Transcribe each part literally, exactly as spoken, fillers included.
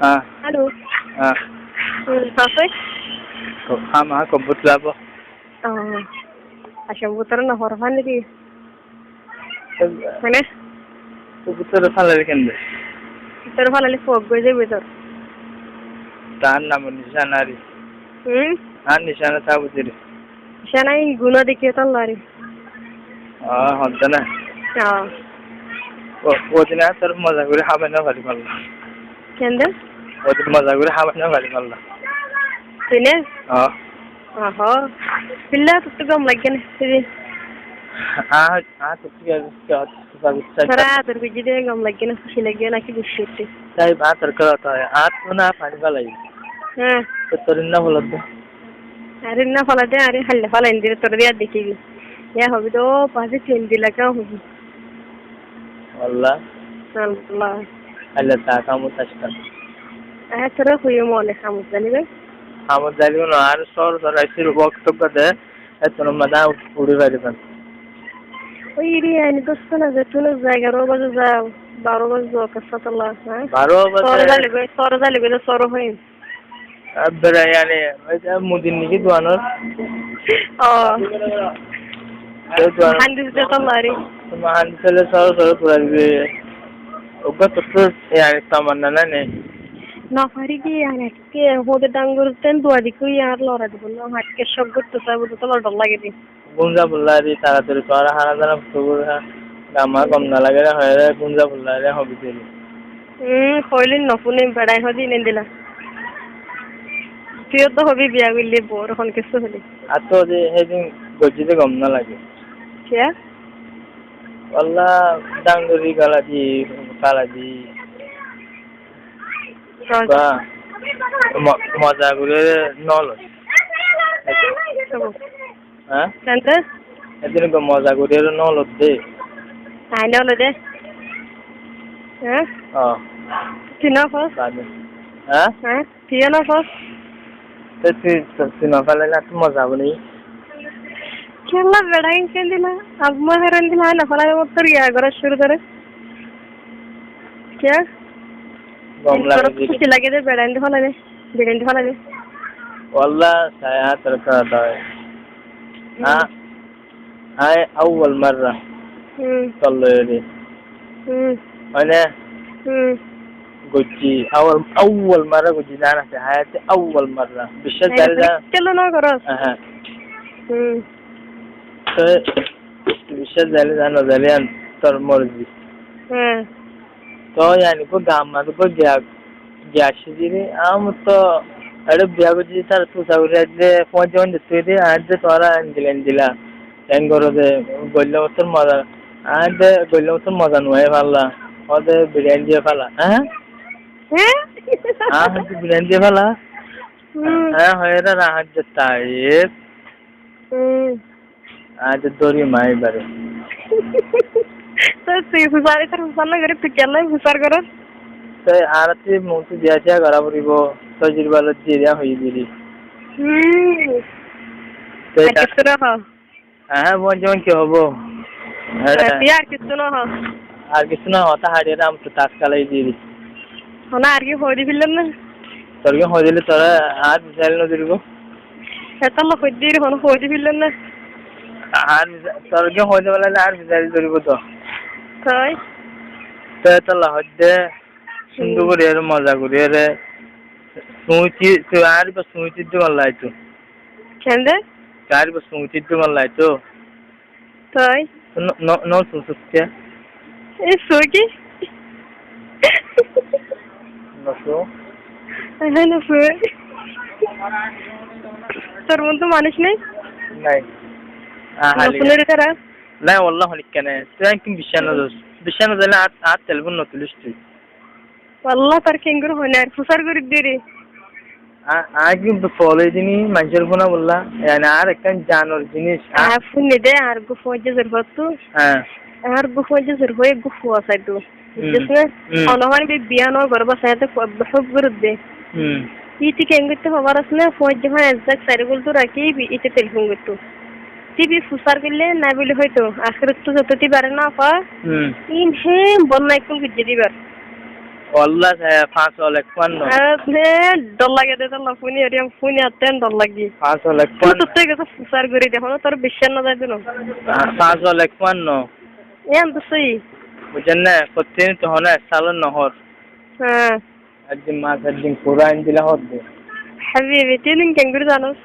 Ah. Halo. Ah. Hmm, asé? Ko-, ham, ham, kobbut labo. Ah. Asé, bútore no hor fani di. Mane? Bútore falaile kende? Bútore falaile fok goi zaibo tor. Tar nam nishan nari. Hmm? Ar nishan ta buziri. Nishan ai guna dekí tor lari. Ah, honto na? Ah. O, o din ar tor moza gori habai no fari malla. Kende? O din moza gori habai no fari malla. Tui ne? Ah. Oho. Billa, tor to gom lage na, tui? Ah, ah, tor to gom lage na, tor to gom lage na, kúci lage na, ki búci? Sai ba tor kora to, ah, to na fari falai. Há. To tor na bolo to. Ar na falai de, ar hailla falai de, tor de ar dekibi. Ya hobi to, pace tin dila ka hobi. Wallah. Wallah. Hailla ta kamot astam. Ar tore hoiye mone kamot zaibi. Kamot zaibi no, ar sor sor aisir wokto gode, e toro mada uri bari ban. Oi ri, ani dosta na ze, tui na ze egaro baze zao, baro baze zao, kasa tola, ha? Baro baze. Sor zali goi, sor zali goi, sor hoin. Abbara, yani, oi je mudir niki duanor? O. Oi duanor. Mahandis de to lari. Mahandis le soro soro pura dibe. Ugga to to, yani, tamanna nai ne? No fari de, yani, ke hode dangor ten dua di koi ar lora dibo na, hatke shok gorto saibo to lora dor lage de. Gunza bulla di taratari tuáñra hána zana fotobur há. Gamma gom no lage re hoiyóre gunza bulla re hobi deri. Hmm, hoile no fúne, beçai hodi ne dila. Tui yó to hobi biya goille bou, hon kessú hoile. Ar to de hedin gojji de gom no lage. Kiya? Walla dangori gala di, kala di. Ba, mo-, moza gori no loi. Há? Kende? Edin ekko moza gori aro no lodde. Ai no lodde. Há? O. Tui no fos? Bade. Há? Há? Tui no fos? Te tui, tui, tui no falaile ar moza boni. Kiyólla beçai kendila? Abba ma heren dila, no falaile mottor iya gora cúru gore. Kiya? Gom lage de. Kúci lage de, beçai de falaile. Beçai de falaile. Walla, sai añár torfó de. Hmm. A-, añí awwal marra. Hmm. Tor loi de. Hmm. Mane? Hmm. Gojji, awwal, awwal marra gojji zana se, hayate awwal marra. Bicca zari zana. Kelo no goros. Aha. Hmm. To, bicca zari zana, zari an tor morzi. Hmm. To, yani, ko gamma, ko giya, giya cizire, am to, are biya gojji, tar tusa gori, ade, fuain jemon de, tui de, ade, tora, endila, endila. Engoro de, goilla motor moza, ade, goilla motor moza nuai falla, ode, biryani diye falla, ha? He? Ah, ode, biryani diye falla. Hmm. Ah, hoye ra, rahat de, taib. Hmm. Añí to dóri maái bare. Toi tui fusar, itar fusar no gorí, tui kiyólla fusar gorór? Toi añára tui muúntu biya tiya gorá foribó, toi ziriba loi diri, añí hoiyí diri. Hmm. Toi ar ta- kissú no hoó? Añí buñjjum ki hoibó? Añí ar kissú no hoó. Ar kissú no hoó, hotá haçiyóre añí to tas kalai diri. Hone ar ki hoói di féllam na? Tor ki hoói dile tor añár fisari no duribó? Hétolla hoói dir, hone hoói di féllam na. Añár fisa-, tor ki hoói di féllam na, añár fisari duribó to. Toi? Toi hétolla hoói de, cúndor gorí ere, moza gorí ere. Suñti, tui añár ibá suñti di mallai to. Kende? Añár ibá suñti di mallai to. Toi? No, no, no, su, su, ke? E, su ki? No, su. Aha, no, su. Tor montu manúc nai? Nai. Ah, no, hali. Su nai tara? Nai, wallah, honikka nai. Tui añáre bicca no zos. Bicca no zos, añár, añár telefon no tulis tui. Wallah, tor kengori hoói na, ar fusar gorí diri. A-, añí kintu fol ói dini, maincór fúna bolla, yani añár ekkán janor jinis, a- Añí fúni de, añár uggwá fuain zar fottu. Há. Añár uggwá fuain zar fottu, uggwá fua sai de. Hmm. Buzos na? Hmm. Ono fani bi-, biya no goré, bas añáre fu-, hub gorí de. Hmm. Íte kengoitte hobar asé na, fuain zar fán ek zak sari gul tu raki, bi-, íte telefon goitto. Tibi fusar goille na buli hoito, ahérottú zoto tibi are no fa, Hmm. in he bonna ekkún gujje dibar. Wallá, e, fañs wala ek fuán no. Añár dór lage de, tolla fúni, eri fúni atte dór lage. Fañs wala ek fuán. Tottú gese fusar gori de, hono tor biccác no zai de no. A, fañs wala ek fuán no. Yián to sóiyi. Buzzón né? Fottí din to hono ek salor no hór. Há. Ek din mas, ek din kura endilla hór de. Hábibi, tui din kengori zanos?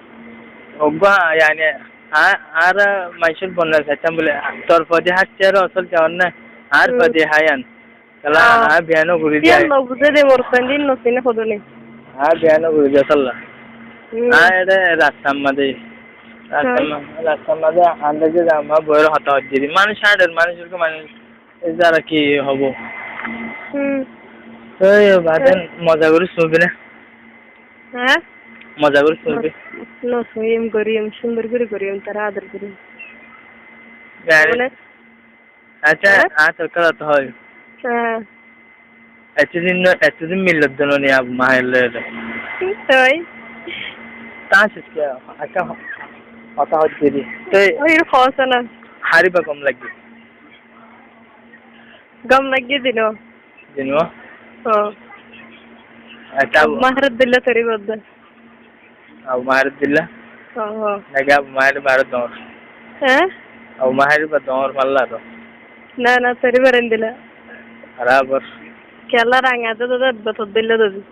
Uggwá, yani, a, añára maincór bonna saitám bóli, tor fodi háitte ar osol keén na, añár fodi háiyan. Kiyólla, ah, añí biya no gorí de. Kiyólla buzé de, mor fúain din no sine hodún. Añí biya no gorí de, tolla. Hmm. Añí ede rastar maze. Rastar ma-, rastar maze añára ze ammá boiyóre hotá hoiddé de. Manúic háñçer, manúic orko manúic. E zara ki hobo? Hmm. Toi baden moza gorí suñbi na. Há? Moza gorí suñbi. No, no suñim, gorim, cúndor gorí gorim, tara ador gorim. Yani, mane, accá, há? Añár tor hotá hoi. Há. Etodin, etodin milor dóno ni Abu Maher loi ede. Toi? Tar sótte, accá, hotá hoiddé de. Toi, oi, hoó só na. Háriba gom lage. Gom lage dino. Dino? Ó. Accá, Abu Maher dilla tori bodda. Abu Maher dilla? Ó, ó. Naki Abu Maher baro dóñr? Há? Abu Maher baro dóñr malla to. Na, na, tori baro dilla. Barabor. Kiyólla ranga de, de, de, de, tor dilla de.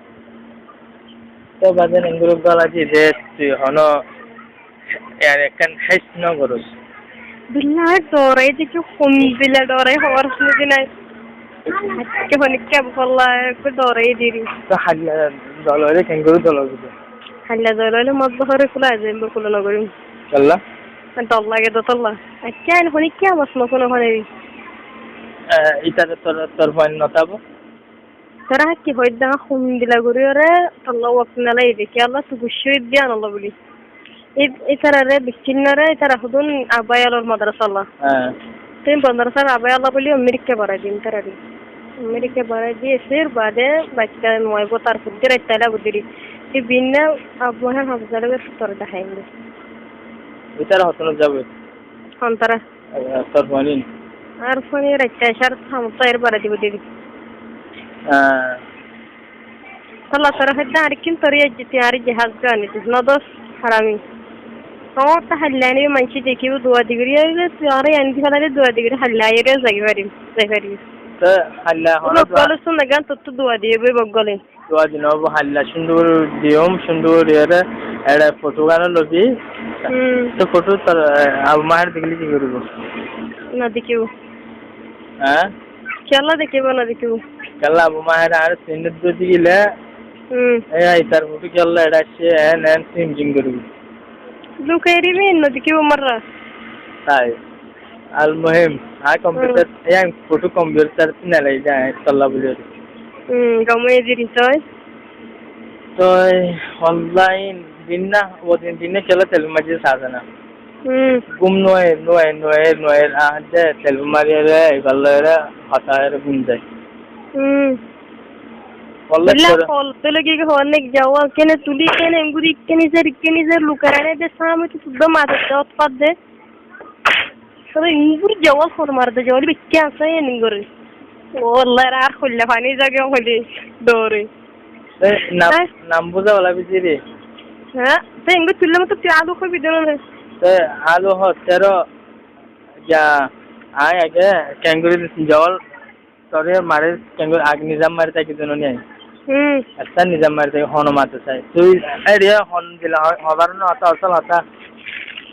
Toi baden engori gola di de, tui hono, yani, ekkán hés no goros. Billa dórai de ki hon billa dórai hobar suno di nai. Ki hon ki abu falla ki dórai diri. Toi hálla dol óile kengori dol óibo? Hálla dol óile mot bohore kula zai, bo kula no gorim. Kiyólla? Dol lage de tolla. Accá, en hon ki awas no kuno hone. E, itara tor, tor fúain no tábo? Tara ki hoóidde, añí hondilla gorí ore tolla wok nalai de, kiyólla tui guccá óidde anolla buli. I-, itarare biccín nore, itara hodún Abu Mayalor madrasalla. Há. Te madrasar Abu Mayalla buli Amerika barai din itarare. Amerika barai di esir bade bacca nuaibo, tar fuddi ratta ela budiri. Te binna Abu Mayal Hamza loge tore deháiyum de. Itara hotún zaibo? Hontara? Tor fúain? Añár fúain raitta ecár hamot aiyóre bárai dibo de. Há. Tolla tor hoidde añáre kin tori aijje tui añáre jahaz gani tui no dos harami. Añár to háilla ani maincé dekíbo dua di gorí aiyóre tui añáre ani di félai de dua di gorí háilla aiyóre zai farim, zai farim. Te háilla hono dua? Boggol sun na gan tottú dua dibo boggole. Dua di no óibo, háilla cúndor gorí diyum, cúndor gorí ere, ere foto gán lobi. Hmm. Te foto tor, e, Abu Maher dekíle ki goríbo? No dekíbo. Há? Kiyólla dekíbo, no dekíbo? Kiyólla Abu Maher añáre sinódde dekíle, hmm, e, itar foto kiyólla ere aiccé, en, en, sim, jim goríbo. Lukai dibi, no dekíbo marra. Sai. Al muhim, añí kompiutar, hmm, yián foto kompiutar nelai de, añí tolla buli. Hmm, gom óiye de ri toi. Toi, online, dinna, o din dinna kiyólla telefon maijjé sazana. Hmm. Gúm no aiyé, no aiyé, no aiyé, no aiyé, añár de telefon mari ere, ibar loi ere, hotá ere gúm zai. Hmm. Wallai billa tor hol tole ki hol nek jawa, kene tuli, kene enguri, kene zer, kene zer lukar ane de, samne tu tuddo matar de, ot pat de. Sóra ingur jawal hor mar de, jawal bekkí asé, en ingur. Wallah, ar hoilla fani zage hoile dore. Te nam, há? Nam buza wala biji de. Há? Te ingur tulla mato tui alu hobi de na. Te alu ho, tero, ya, ai age, kenguri jawal. Tore mare kengori ag nizam mari táki de no ni. Hmm. Esta nizam mari táki hono mate sai. Tui eriya hon dila ho-, hobar no hotá, asol hotá.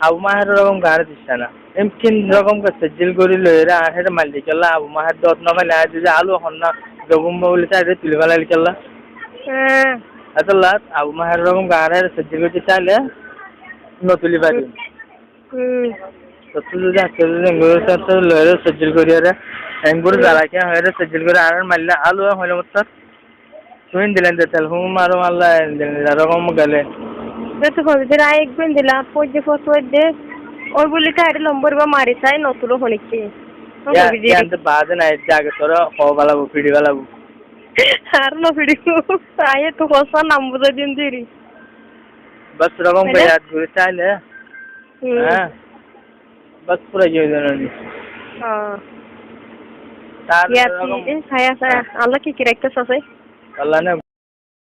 Abu Maher rokom gare dissa na. Em kin rokom ke sejil gori loire ar here malik kella Abu Maher dot no mali ar dije alu honna gobum boli ta re tuli fala kella. Hmm. Etolla Abu Maher rokom gare sejil gori taile no tuli fari. Hmm. Tottú zodi añtté zodi enggúri tottú loire sejjil gorí ore, enggúri zala kiya hoire sejjil gorí arar mailla alu hoile mottor. Tui dilen de telefon maro malla dilen de rokom gele. Tottú fone de rai ekben dila, foijje foto de. Oi buli ta eri lombor ba mari sai, no tulo fone ki. Ya, ya, ante baade na, age tore ho bala bu, firi bala bu. Ar no firi bu. Aye to hosa nam buzai din diri. Bas rokom ke yad gorí saile. Hmm. Há. Bas fura giyé de nani. Há. Yati, e, saya, saya. Allah ki kirekta sasai? Allah ne